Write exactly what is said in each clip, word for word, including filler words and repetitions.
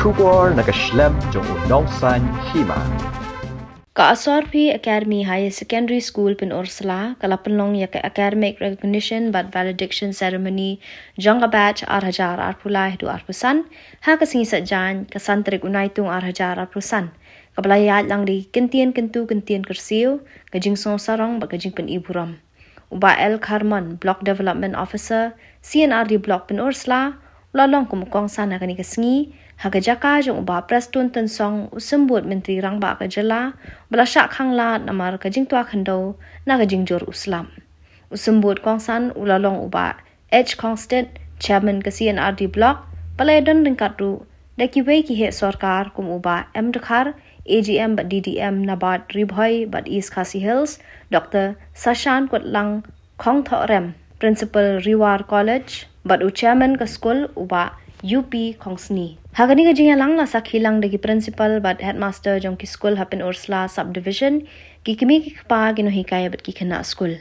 Khubor na ka shlem jong u nongsaiñ hima. Ka Asorphi Academy Higher Secondary School Pynursla ka la pynlong ïa ka Academic Recognition bad Valediction Ceremony jong ka batch ar hajar arphew lai haduh arphew san ha ka sngi Saitjaiñ ka san tarik u Naitung ar hajar arphew san, kaba la ïaid lang da ki kyntien kyntu kyntien kyrsiew, ka jingsngew sarong bad ka jingpyni burom. U Bah L Kharmon, Block Development Officer, C and R D Block Pynursla, u la long kum u kongsan ha kane ka sngi ha ka jaka jong u Bah Prestone Tynsong, u Symbud Myntri Rangbah ka jylla, ba la shah khang lad namar ka jingtwa khyndew na ka jingjur u slap. U Symbud kongsan u la long u Bah H Khongsted, Chairman ka C and R D Block, ba la ïadon ryngkat ruh da kiwei ki heh sorkar kum u Bah M Dkhar, A G M bad D D M NABARD Ri Bhoi bad East Khasi Hills, Doctor Sashan Kutlang Khongthohrem, Principal Riwar College, bad u Chairman ka skul u Bah U P Khongsni. Ha kane ka jingïalang la sakhi lang da ki Principal bad Headmaster jong ki skul ha Pynursla Subdivision, ki kmie ki kpa, ki nonghikai bad ki khynnah skul.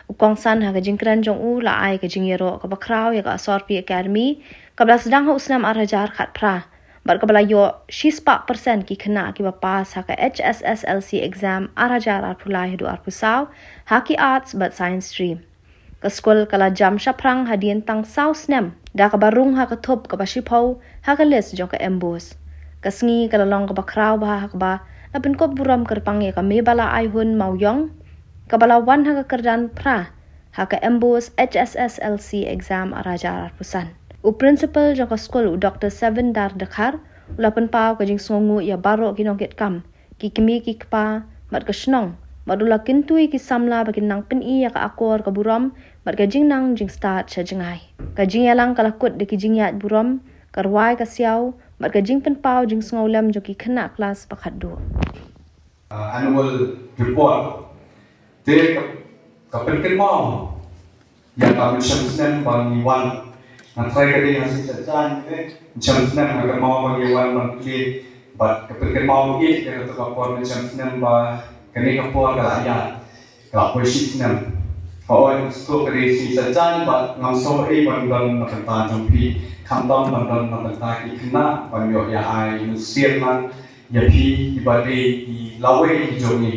U kongsan ha ka jingkren jong u la ai ka jingïaroh kaba khraw ïa ka Asorphi Academy, kaba la sdang ha u snem ar hajar khatphra bad kaba la ïoh shispah percent ki khynnah kiba pass ha ka H S S L C exam ar hajar arphew lai haduh arphew saw ha ki Arts bad Science stream. Ka skul ka la jam shaphrang hadien tang saw snem da kaba rung ha ka thup kaba shiphew ha ka list jong ka MBOSE. Ka sngi ka la long kaba khraw bha ha kaba la pynkup burom kyrpang ïa ka Mebala Aihun Mawïong, kaba la wan ha ka kyrdan phra ha ka MBOSE H S S L C exam ar hajar arphew san. U Principal jong ka skul u Doctor Seven Dar Dkhar u la pynpaw ka jingsngewnguh ïa baroh ki nongkitkam, ki kmie ki kpa bad ka shnong, bad u la kyntu ïa ki samla ba kin nang pyni ïa ka akor ka burom bad ka jingnang jingstad sha jngai. Ka jingïalang ka la kut da ki jingïaid burom, ka rwai ka siaw bad ka jingpynpaw jingsngewlem jong ki khynnah klas ba khatduh. uh, annual report. Te ka, ka pynkynmaw ïa ka mynshem snem ba ngi wan. Nga trai ka dei ha shisha jan te mynshem snem nga kynmaw ba ngi wan ban plie bad ka pynkynmaw ïa ka, ka por mynshem snem ba kane ka por ka la ïa ka la poi shi snem. Ka oi suk ka dei shisha jan bad ngam sngewbha ban don na bynta jong phi, khamtam ban don na bynta ki khynnah ban ïoh ïa ai mynsiem man ïa phi kiba dei ki lawei ki jong ngi.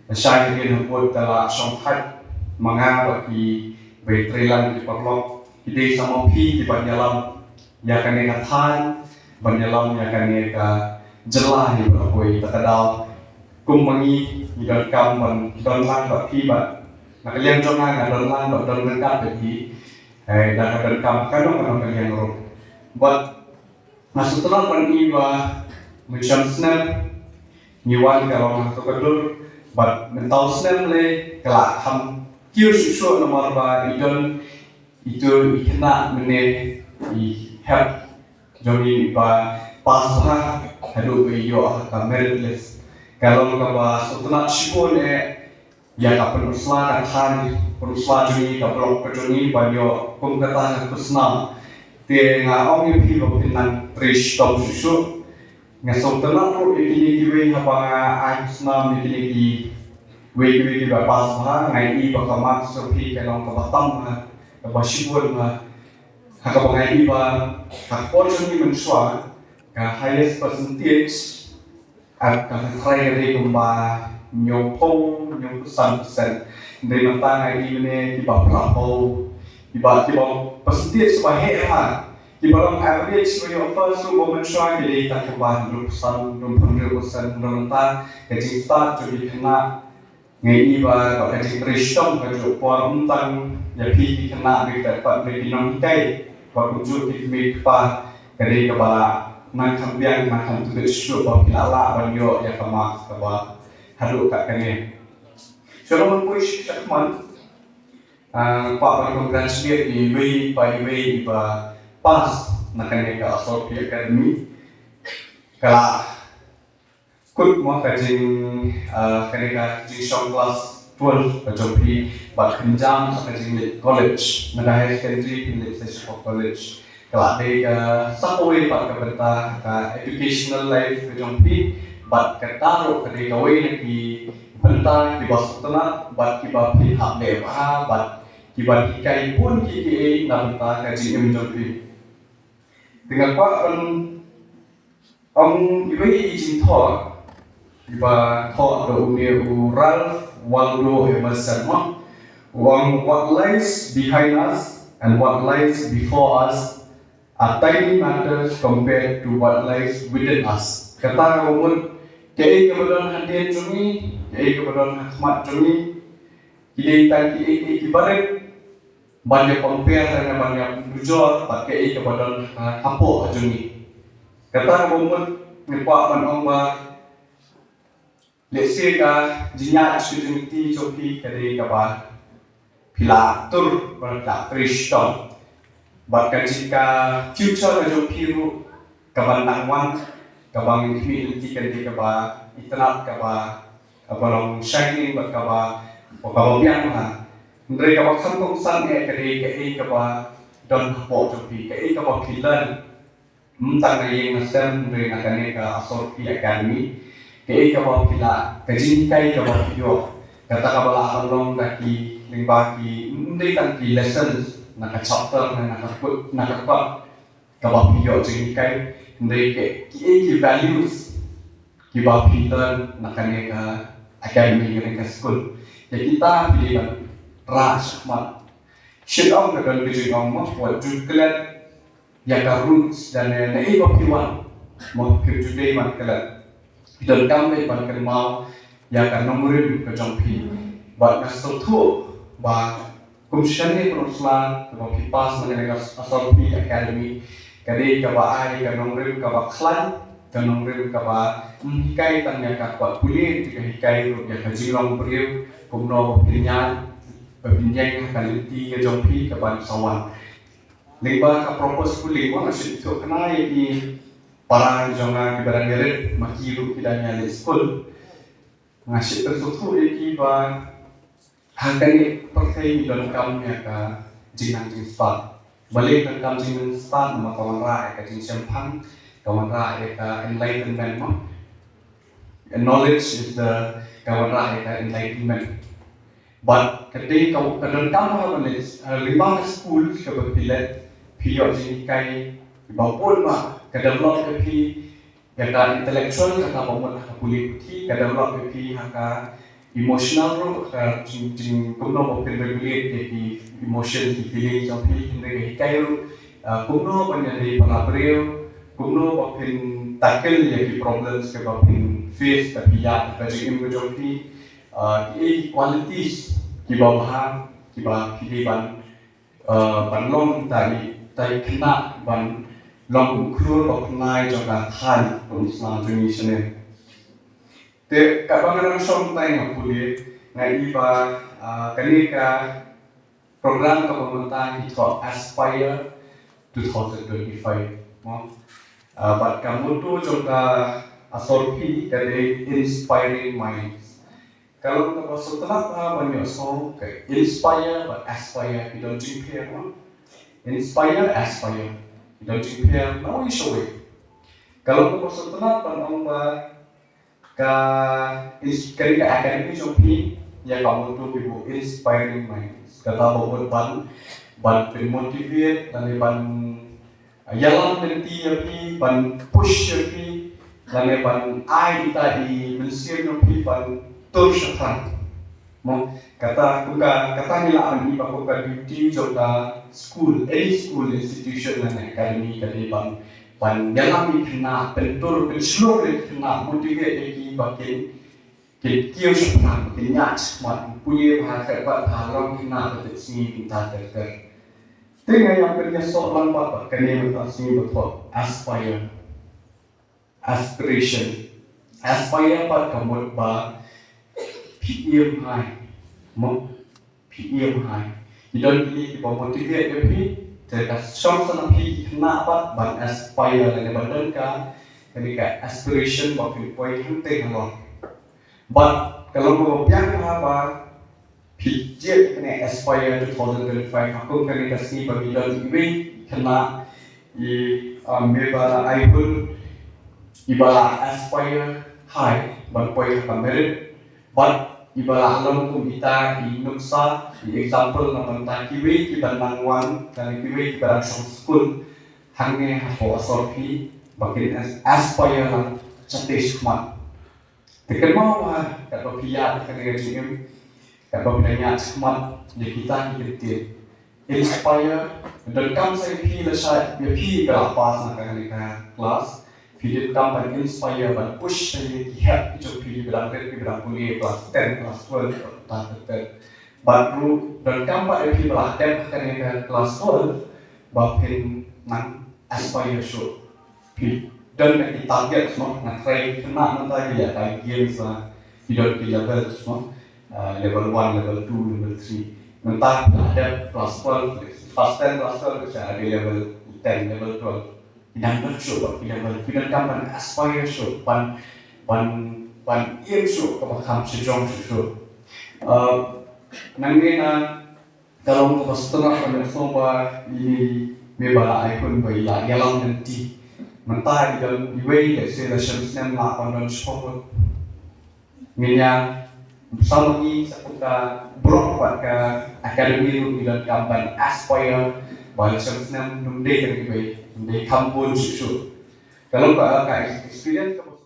Lashai ka dien ha kut ka la shongthait ma nga bad ki bei treilang ki paralok, ki dei sa ma phi kiban ïalam ïa kane ka thaiñ, ban ïalam ïa kane ka jylla hi ba la poi. Ta ka daw kum ma ngi ngi donkam ban don lang bad phi bad na ka liang jong nga nga don lang bad don ryngkat bad phi. Hei, da ka donkam kano kano ka liang ruh. Bad nga sngewtynnat ban ïohi ba mynshem snem ngi wan ka long ha kato ka dur bad mynta u snem lei ka la kham kiew shuh shuh namar ba i don itu i khynnah mynne i hep jong ngi ba pass bha haduh ba i ïoh ha ka merit list. Ka long kaba sngewtynnat shibun eh ïa ka Pynursla ka thaiñ, Pynursla jong ngi, ka block ka jong ngi ban ïoh kum kata ka khusnam. Te nga ong ïa phi ba phin nang trei shitom shuh shuh. Nga sngewtynnat ruh ïa kine kiwei haba nga ai khusnam ïa kine kiwei kiwei kiba pass bha, nga ïohi ba ka marks jong phi ka long kaba tam bha, kaba shibun bha. Ha kaba nga ïohi ba ha ka por jong ngi mynshuwa ka highest percentage Ar ka trai ka dei kumba hynñiewphew, hynñiewphew san percent. Hynrei mynta nga ïohi mynne kiba phraphew, kiba, kiba percentage kiba heh ha, kiba long average ba ïoh first ruh ba mynshuwa ki dei tang kumba hynriew percent, hynriew percent, hynriew percent. Hynrei mynta ka jingstad jong ki khynnah Nga ïohi ba, ba ka jingtrei shitom ka juh por, ym tang ïa phi ki khynnah, ba ki dei pat ki nonghikai, ba kumjuh ki kmie ki kpa, ka dei kaba nang kham biang, nang kham tbit shuh ba phi lah lah ban ïoh ïa ka mark kaba haduh katne. Shuwa ban poi sha khmat, ah, nga kwah ban congratulate ïa iwei pa iwei iba pass na kane ka Asorphi Academy. Ka la kut mo ka jing, ah, kane ka jingshong class twelve ka jong phi, bad kynjam sa ka jingleit college, na ka higher secondary phin leit sa sha college. Ka la dei ka sa kawei pat ka bynta ka educational life ka jong phi, bad kata ruh ka dei kawei na ki bynta kiba sngewtynnat bad kiba phi hap leh bha bad kiba hikai bun kiei kiei na bynta ka jingim jong phi. Te nga kwah ban Ong iwei i jingthoh, iba thoh da une u Ralph Waldo Emerson mo. U ong, "What lies behind us and what lies before us are tiny matters compared to what lies within us." Kata ka mut, kaei kaba don hadien jong ngi, kaei kaba don ha khmat jong ngi, ki dei tang kiei kiei kiba rit ban ïa compare, ban ïa pynjor bad kaei kaba don ha, hapoh jong ngi. Kata ka mut ngi kwah ban ong ba, let's say, ka jingïaid ka jingïaid jong phi ka dei kaba phi la tur, ba la trei shitom. Bad ka jing, ka future ka jong phi ruh kaban dang wan, kaba ngi khmih lynti ka dei kaba itynnad, kaba, kaba long shining bad kaba, kaba biang bha. Hynrei kaba kham kongsan eh ka dei kaei kaba don hapoh jong phi, kaei kaba phi learn. Ym tang na ïing na sem, hynrei na kane ka Asor Phi Academy, kaei kaba phi lah, ka jinghikai kaba phi ïoh, kata kaba lah ban long da ki, lyngba ki, ym dei tang ki lessons na ka chapter, na, na ka kot, na ka kot kaba phi ïoh jinghikai, hynrei ki, kiei ki values kiba phi learn na kane ka academy, kane ka skul. Ïa kita phi dei ban rah shakhmat. Shet ong ka don ka jingong mo, wat ju klet ïa ka roots, ïa ne, naei ba phi wan, mo, phi ju dei ban klet. Phi donkam beit ban kynmaw ïa ka nongrim ka jong phi. Bad nga sngewthuh ba kum shane ka sla kaba phi pass na kane ka Asor Phi Academy, ka dei kaba ai ka nongrim kaba khlaiñ, ka nongrim kaba, mm, hikai tang ïa ka kot pule, te ka hikai ruh ïa ka jinglong briew, kumno ba phin ïaid, ba phin ïeng ha ka lynti ka jong phi kaban sa wan. Lyngba ka purpose pule, nga shu ïathuh kane ïa ki para jong nga kiba dang ïarit, ma ki ruh ki dang ïaleit skul. Nga shu ïathuh ïa ki ba ha kane ka pyrthei ngi donkam ïa ka jingnang jingstad. Balei donkam jingnang jingstad? Namar ka wanrah ïa ka jingshemphang, ka wanrah ïa ka enlightenment mo. Knowledge is the, ka wanrah ïa ka enlightenment. Bad ka dei ka, ka donkam ha kane, eh, lyngba ka skul kaba phi leit, phi ïoh jinghikai ba bun ba ka develop ïa phi, ïa ka intellectual, kata ba mut ha ka pule puthi, ka develop ïa phi ha ka emotional ruh, ka jing, jing kumno ba phin regulate ïa ki emotion, ki feeling jong phi, hynrei ka hikai ruh, ah, kumno ban ïadei para briew, kumno ba phin tackle ïa ki problems kiba phin face, ka phi ïa ka jingim ka jong phi, ah, ki qualities kiba bha, kiba phi dei ban, ah, ban long tai, tai khynnah ban long u khlur ba pynlait jong ka thaiñ, kum sna jong ngi shane. Te kaba nga dang shong tai nga pule, nga i ba, ah, kane ka program kaba mynta ki thoh Aspire two thousand twenty-five mo. Ah, bad ka motto jong ka Asor Phi ka dei Inspiring Minds. Ka long kaba sngewtynnat bha ban ïohsngew, ka inspire bad aspire ki don jingpher mo. Inspire, aspire ki don jingpher na wei sha wei. Ka long kaba sngewtynnat ban ong ba ka ins-, kane ka academy jong phi ïa ka motto phi buh Inspiring Minds. Kata ba mut ban, ban pynmotivate lane ban ïalam lynti ïa phi, ban push ïa phi, lane ban ai ita i mynsiem jong phi ban tur shaphrang. Mo, kata kum ka, kata ngi lah ban i ba kum ka duty jong ka school, any school institution lane academy ka dei ban, ban ïalam ïa ki khynnah, pyntur pynshlur ïa ki khynnah, motivate ïa ki ba kin, kin kiew shaphrang, kin ïaid shakhmat, pule bha, kyrpad bha, long khynnah ba tip sngi bynta ter ter. Te nga ïa pynïasoh lang pat bad kane mynta sngi ba thoh Aspire. Aspiration. Aspire pat ka mut ba phi aim high. Mo, phi aim high. Ki don kine kiba motivate ïa phi, te ka shong sa na phi ki khynnah pat ban aspire lane ban don ka, kane ka aspiration ba phin poi hangtei halor. Bad ka long kaba biang bha ba phi jied kane Aspire two thousand twenty-five, ha kum kane ka sngi ba ngi don iwei i khynnah, i, um, Meba Aihun, iba la aspire high ban poi ha ka merit, bad iba la long kum ita i nuksa, i example na bynta kiwei kiba nang wan, lane kiwei kiba dang shong skul hangne hapoh Asor Phi, ba kin as- aspire lang shatei shakhmat. Te kynmaw ba katba phi ïaid ha kane ka jingim, katba phi dang ïaid shakhmat ïa kita ki ktien, inspire, donkam sa ïa phi lashai, ïa phi ba la pass na kane ka class, phi donkam ban inspire, ban push sa ïa ki hep ki jong phi ba dang rit, ki ba dang pule class ten, class twelve, ta ta ta. Bad ruh donkam pat ïa phi ba la dep ha kane ka class twelve ba phin nang aspire shuh. Phi don na ki target mo, nga try kynmaw mynta ki ïa ka games la, phi don ki level mo, uh, level one, level two, level three. Mynta phi la dep class twelve, class ten, class twelve, sa ada level ten, level twelve. Phi nang don shuh ba phi level, phi donkam ban aspire shuh, ban ban ban aim shuh kaba kham shajrong shuh shuh. Uh, nangne na ka long kaba sngewtynnat ban ïohsngew ba ine i mei ba la ai hun ba i la ïalam lynti. Mynta i don iwei, lehse la shem snem la pan don shiphew ngut. Ngin ïa sam ma ngi sa kum ka brok bad ka academy ruh ngi donkam ban aspire ba la shem snem ym dei tang iwei, ym dei kham bun shuh shuh. Ka long ka ka experience kaba